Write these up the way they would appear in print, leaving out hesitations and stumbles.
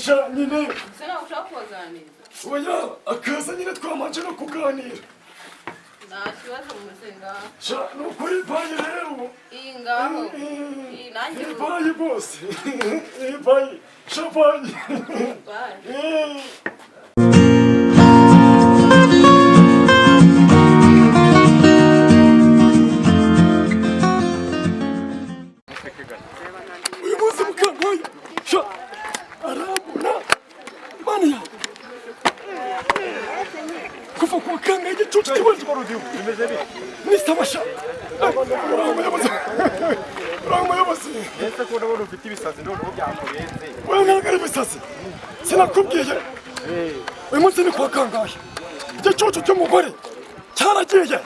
Sha nyine. Ese ntabwo ushaka kubaganiriza? Oya, akaza nyine, twamanje no kuganira. Nta kibazo, mumeze ngaho. Sha, ni ukuri, bye rero. Iyi ngaho, iyi nanjye. Bye bose, bye sha, bye. Bye. Uyu munsi mukankwaya sha arambona, mana yawe, kuva ku kanga igicucu kibazo nisaba sha. Uraho umuyobozi, uraho umuyobozi. Ese ko ndabona ufite ibisazi, noneho byakurenze? Wewe, ntabwo ari ibisazi, sinakubwiye. Uyu munsi ni kuwa kangahe? Igicucu cy'umugore cyaragiye,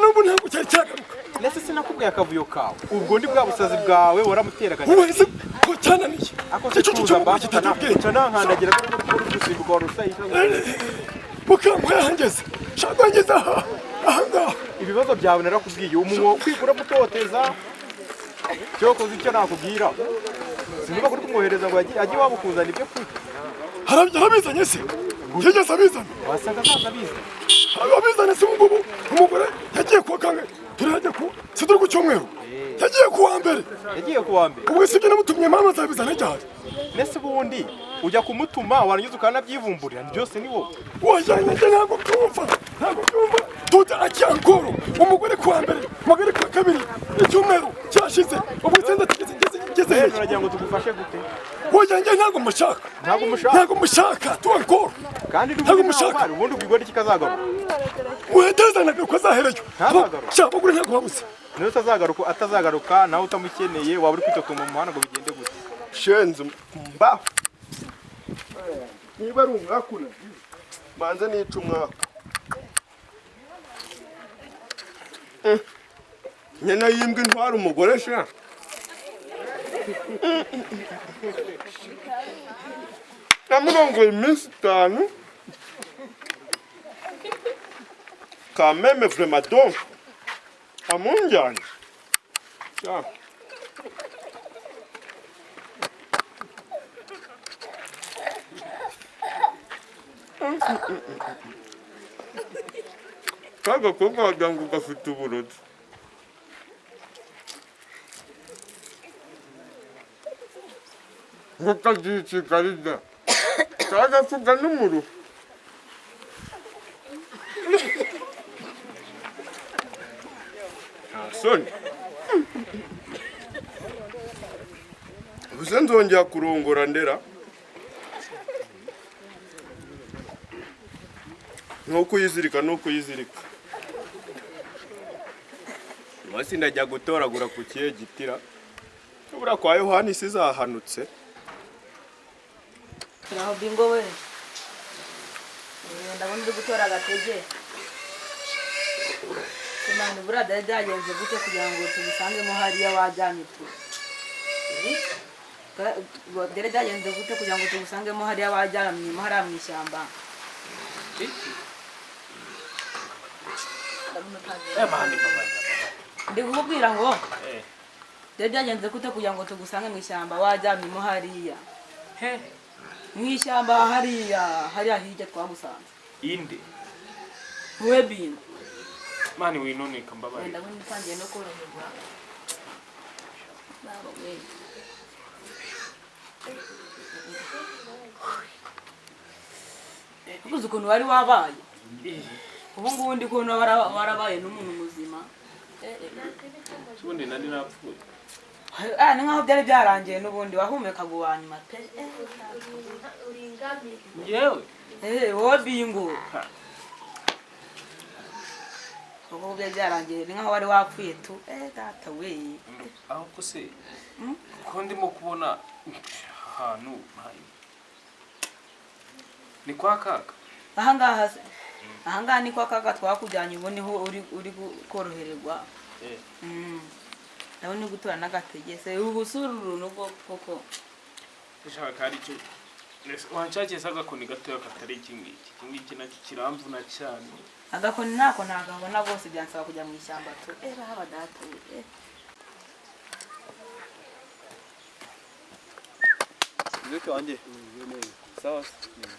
n'ubu ntabwo cyari cyagaruka. Ndetse sinakubwiye akavuyo kawe, ubwo ndi bwa busazi bwawe waramuteraga. Wowe se ko cyananiye? Ako? Igicucu cy'umugore kitagira ubwenge. Uca nankandagira ko uri gusimbuka wari usayisha. Mukankwaya yahangeze, shaka ngeze aha ahangaha. Ibibazo byawe narakubwiye, umunwa kwikura gutoteza cyokoze. Icyo nakubwira, sinumva kuri kumwohereza ngo ajye iwabo kuzana ibyo kurya. Yarabizanye se? Yigeze abizana? Wasanga azaza abizi. Abizanye se? Ubu ngubu umugore yagiye kuwa kangahe? Turajya ku si turi ku cyumweru, yagiye ku wa mbere. Yagiye ku wa mbere. Ubwo sibyo namutumye, mama azabizana ryari? Ndetse ubundi ujya kumutuma warangiza ukanabyivumburira, byose ni wowe. Wajyanye njye ntabwo byumva, ntabwo byumva. Tuta akyankoro umugore ku wa mbere, umugore ku wa kabiri, icyumweru cyashize, ubwo se ndategetse ngeze ngeze Rero hehe? uragira ngo tugufashe gute? Wajyanye, ntabwo mushaka. Ntabwo umushaka? Ntabwo mushaka, tuankoro. Kandi Ntabwo n'ubundi mushaka. ntawe, ubundi ubwirwa n'ikikazagaruka. Wetezanaga ko azahereyo. Ntazagaruka. Shaka abagore ntabwo babuze. Niba utazagaruka, atazagaruka nawe utamukeneye, waba uri kwitotoma mu muhanda ngo bigende gute? Shenzi mba niba ari umwaku nagize, manze nica umwaku. Nyina yimbwa intwara umugore sha. Namurongoye iminsi 5 quand même, vraiment, donc amunjyanye sha. Ka gakobwa wagira ngo gafite uburozi, ngo kagiye i Kigali da kagafuga n'umuruho. Nta soni. Ubuse nzongera kurongora ndera ni ukuyizirika, ni ukuyizirika. Munsi ndajya gutoragura ku kihe gitira? Buriya kwa Yohani isi zahanutse. Naho bingo we. Ndabona uri gutora agatege. Imana, buriya byari byagenze gute kugira ngo tugusangemo hariya wajyanye tu? Byari byagenze gute kugira ngo tugusangemo hariya wajyanye hariya mu ishyamba? Ndabona utangiye. Ndi kukubwira ngo byari byagenze gute kugira ngo tugusange mu ishyamba wajyamyemo hariya? He? Mu ishyamba hariya, hariya hirya twagusanze. Inde? Wowe bingo. Mani winoneka, mbabarira. Ndabona utangiye no koroherwa. Baba we. Uzi ukuntu wari wabaye? Ubu ngubu ndi kubona warabaye n'umuntu muzima. Ubundi nari napfuye. Ah, ni nkaho byari byarangiye n'ubundi, wahumekaga uwa nyuma pe. Njyewe? Eh, wowe bingo. Ha. Ubu byari byarangiye, ni nkaho wari wapfuye tu. Eh, data we. Ahubwo se ko ndimo kubona ahantu ni kwa kaka? Ahangaha se? Ahangaha ni kwa kaka twakujyanye, ubu niho uri korohererwa. Ndabona uri gutora n'agatege se, ubu si uru runugo koko? Ushaka hari icyo wanshakiye se, agakoni gatoya katari iki ngiki? Iki ngiki nacyo kiramvuna cyane. Agakoni ntako ntakabona rwose, byansaba kujya mu ishyamba tu. Eh, baba data we. Eh. Mzee wanjye. Sawa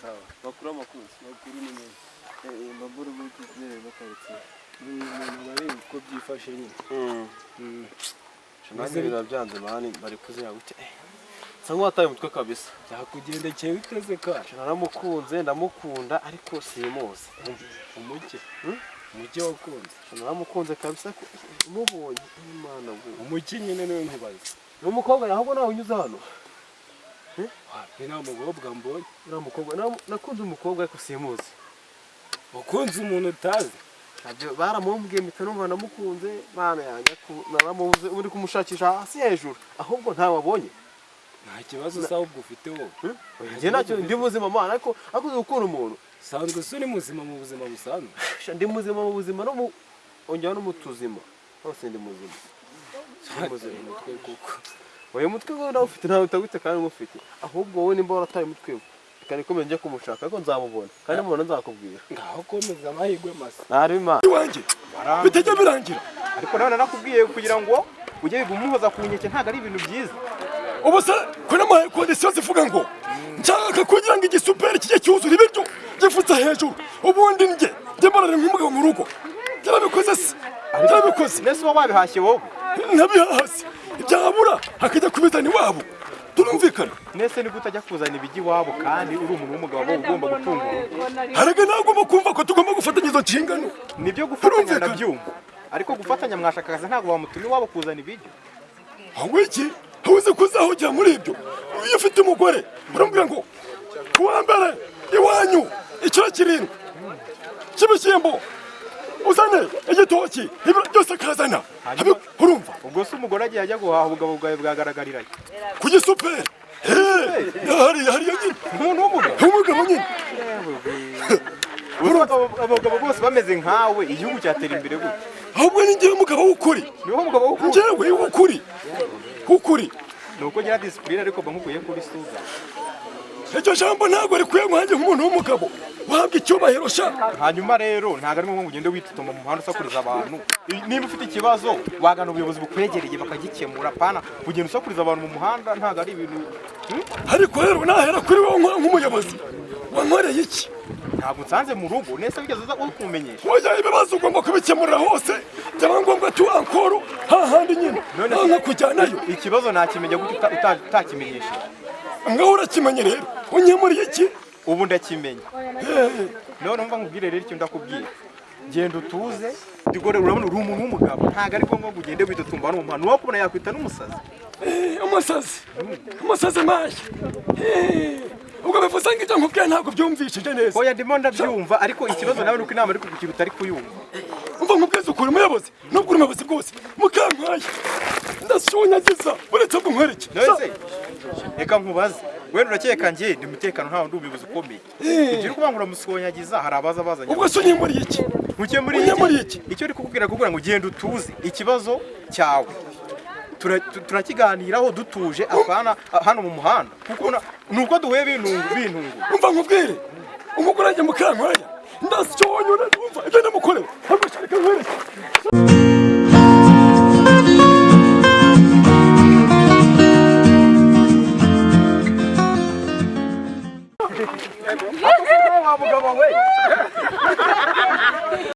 sawa. Makuru amakuru. Makuru ni meza. Mbabura muri kizere bakaritsiye. Umuntu bari uko byifashe nyine. Nanjye birabyanze mani bari kuzira gute. Nsa nk'uwataye umutwe kabisa. Byakugendekeye biteze ka. Naramukunze ndamukunda ariko simuzi. Umuke. Umuke wakunze. Naramukunze kabisa mubonye Imana ngo. Umuke nyine niwe nkubaza. Ni umukobwa ahubwo nawe unyuze hano. Wapi nta mukobwa mbonye. Uriya mukobwa nakunze umukobwa ariko simuzi. Wakunze umuntu utazi. Ntabyo baramumbwiye mpita numva namukunze Mana yanjye naramubuze uri kumushakisha hasi hejuru ahubwo ntawe wabonye. Nta kibazo se ahubwo ufite wowe. Njye ntacyo ndi muzima Mana ariko akuze gukunda umuntu. Sanzwe se uri muzima mu buzima busanzwe. Ndi muzima mu buzima no mu ongera no mu tuzima. Hose ndi muzima. Ndi muzima umutwe kuko. Oya umutwe wowe nawe ufite ntawe utagute kandi umufite. Ahubwo wowe nimba warataye umutwe reka nikomeze njye kumushaka ariko nzamubona kandi mubona nzakubwira. Ngaho komeza amahirwe masa. Ntari Imana. Iwanjye bitajya birangira. Ariko nawe narakubwiye kugira ngo ujye umuhoza ku nkeke ntabwo ari ibintu byiza. Ubu se ko namuhaye kondisiyo zivuga ngo nshaka kugira ngo igisuperi kijye cyuzura ibiryo gifutse hejuru ubundi njye njye mbarara nk'umugabo mu rugo. Byarabikoze se? Byarabikoze. Nese uba wabihashye wowe? Ntabihahase. Byabura akajya kubizana iwabo. Turumvikana. Nese ni gute ajya kuzana ibijya iwabo kandi uri umuntu w'umugabo ugomba gutunga urugo? Harega nagomba kumva ko tugomba gufatanya izo nshingano. Nibyo gufatanya ndabyumva. Ariko gufatanya mwashakaza ntabwo wamutuma iwabo kuzana ibijyo. Ahubwo iki? Uzi kuzahujya muri ibyo. Iyo ufite umugore uramubwira ngo kuwa mbere iwanyu ikiro 7 cy'ibishyimbo uzane igitoki ibiro byose akazana. Urumva? Ubwo se umugore agiye ajya guhaha ubugabo bwawe bwagaragarirayo. Ku gisuperi. Hariya hariya nyine. Umuntu w'umugabo. Umugabo nyine. Abagabo bose bameze nkawe igihugu cyatera imbere gute? Ahubwo ni njyewe mugabo w'ukuri. Ni wowe mugabo w'ukuri. Njyewe w'ukuri. Ukuri. Nuko ngira discipline ariko mba nkukuye kuri suza. Icyo jambo ntabwo rikwiye nkanjye nk'umuntu w'umugabo wahabwa icyubahiro sha. Hanyuma rero ntabwo ari ngombwa ngo ugende witutuma mu muhanda usakuriza abantu. Niba ufite ikibazo wagana ubuyobozi bukwegereye bakagikemura pana kugenda usakuriza abantu mu muhanda ntabwo ari ibintu. Ariko rero nahera kuri wowe nk'umuyobozi wankoreye iki? Ntabwo nsanze mu rugo nese wigeze uza kumenyesha. Oya ibibazo ugomba kubikemurira hose byaba ngombwa tu ankoro hahandi nyine nka kujyanayo. Ikibazo nakimenya gute utakimenyesha? Ngaho urakimenye rero unyemuriye iki? Ubu ndakimenya. None umva nkubwire rero icyo ndakubwira. Genda utuze ndigore urabona uri umuntu w'umugabo ntabwo ari ngombwa ngo ugende witotomba hano mu muhanda uwakubona yakwita n'umusazi. Umusazi. Umusazi mashya. Ubwo bivuze ngo ibyo nkubwiye ntabwo byumvishije neza. Oya ndimo ndabyumva ariko ikibazo nawe nuko inama ari kukugira utari kuyumva. Umva nkubwize ukuri umuyobozi nubwo uri umuyobozi bwose mukankaye ndashonyagiza uretse ngo nkwereke. None reka nkubaze wenda urakeka njye ndi umutekano nta wundi umuyobozi ukomeye. Ibyo uri kuvuga ngo uramusonyagiza hari abaza bazanye. Ubwo se unyemuriye iki? Unyemuriye iki? Icyo uri kukubwira kugira ngo ugende utuze ikibazo cyawe. Turakiganiraho dutuje apana hano mu muhanda kuko nuko duhuye bintungu. Umva nkubwire umugore wanjye mukankwaya ndasonyora umva ibyo ndamukorera ntabwo shaka nkwereke.